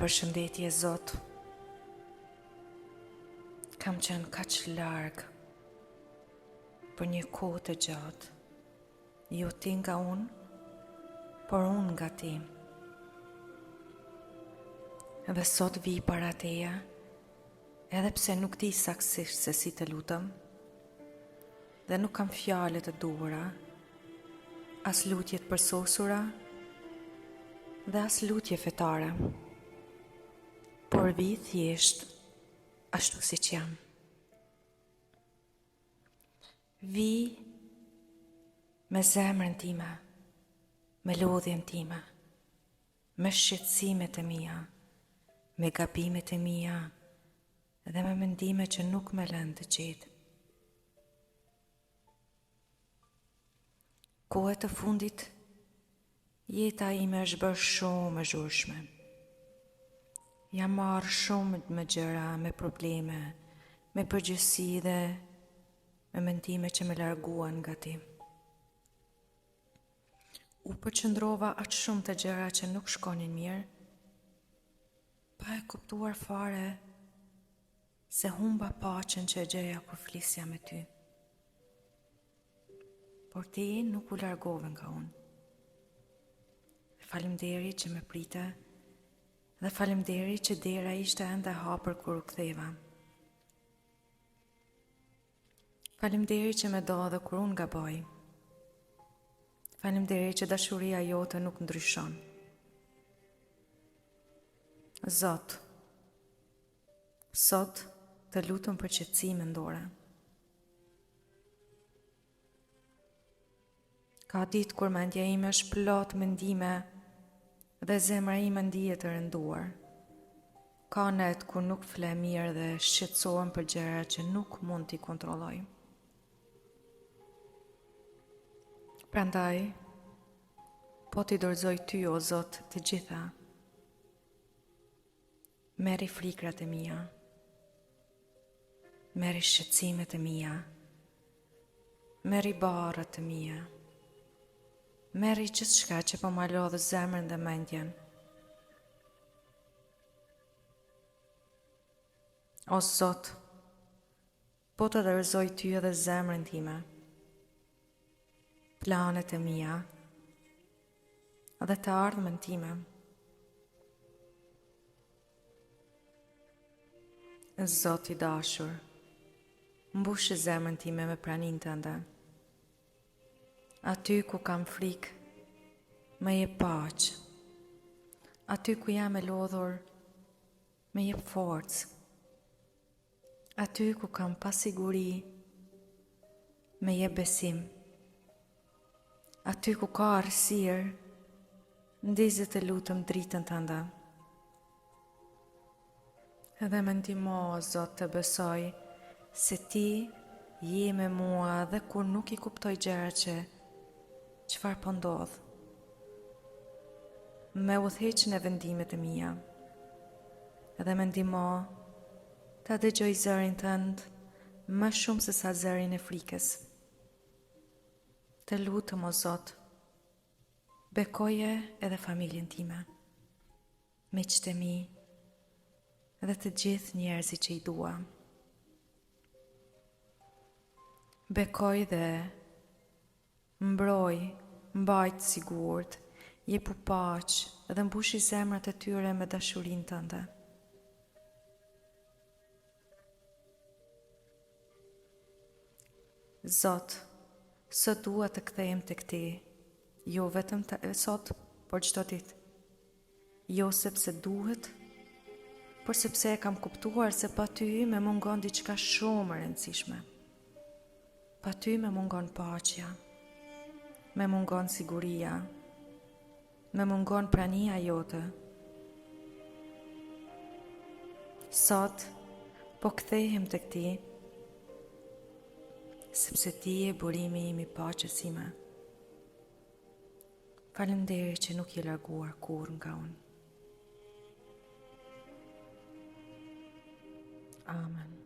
Përshëndetje Zot. Kam qenë kaq larg për një kohë të gjatë. Jo ti nga unë, por unë nga ti. Dhe sot vij para teje, edhe pse nuk di saktësisht se si të lutem, dhe nuk kam fjalët e duhura, as lutje të përsosura dhe as lutje fetare, por vij thjesht ashtu siç jam. Vij me zemrën time, me lodhjen time, me shqetësimet e mia, me gabimet e mia dhe me mendime që nuk më lënë të qetë. Kohët e fundit, jeta ime është bërë shumë e zhurmshme. Jam marrë shumë me gjëra, me probleme, me përgjegjësi dhe me mendime që më larguan nga ti. U përqendrova aq shumë te gjëra që nuk shkonin mirë, pa e kuptuar fare se humba paqen që e gjeja kur flisja me ty. Por ti nuk u largove nga unë. Faleminderit që më prite dhe faleminderit që dera ishte ende e hapur kur u ktheva. Faleminderit që më do edhe kur unë gaboj. Faleminderit që dashuria jote nuk ndryshon. Zot, Sot të lutem për qetësi mendore. Ka ditë kur mendja ime është plot mendime dhe zemra ime ndihet e rënduar. Ka net kur nuk fle mirë dhe shqetësohem për gjëra që nuk mund t'i kontrolloj. Prandaj, po t'i dorëzoj ty, o Zot, të gjitha. Merri frikrat e mia. Merri shqetësimet e mia. Merri barrët e mia. Merri gjithçka që po ma lodh zemrën dhe mendjen. O Zot, po të dorëzoj ty edhe zemrën time, planet e mia dhe të ardhmen time. Zot i dashur, mbushe zemrën time me praninë tënde. Aty ku kam frikë, më jep paqe. Aty ku jam e lodhur, më jep forcë. Aty ku kam pasiguri, më jep besim. Aty ku ka errësirë, ndize të lutem dritën tënde. Dhe më ndihmo, o Zot, të besoj se ti je me mua dhe kur nuk i kuptoj gjërat që çfarë po ndodh. Më udhëheq në vendimet e mia. Dhe më ndihmo Ta dëgjoj zërin tënd më shumë se sa zërin e frikës. Të lutem o Zot, bekoje edhe familjen time, miqtë e mi dhe të gjithë njerëzit që i dua. Bekoji dhe mbroji, mbaji të sigurt, jepu paqe dhe mbushi zemrat e tyre me dashurinë tënde. Zot, sot dua të kthehem tek ti, jo vetëm të, sot, por çdo ditë. Jo sepse duhet, por sepse e kam kuptuar se pa ty më mungon diçka shumë e rëndësishme. Pa ty më mungon paqja, më mungon siguria, më mungon prania jote. Sot po kthehem tek ti, sepse ti je burimi im i paqes sime. Faleminderit që nuk je larguar kurrë nga unë. Amen.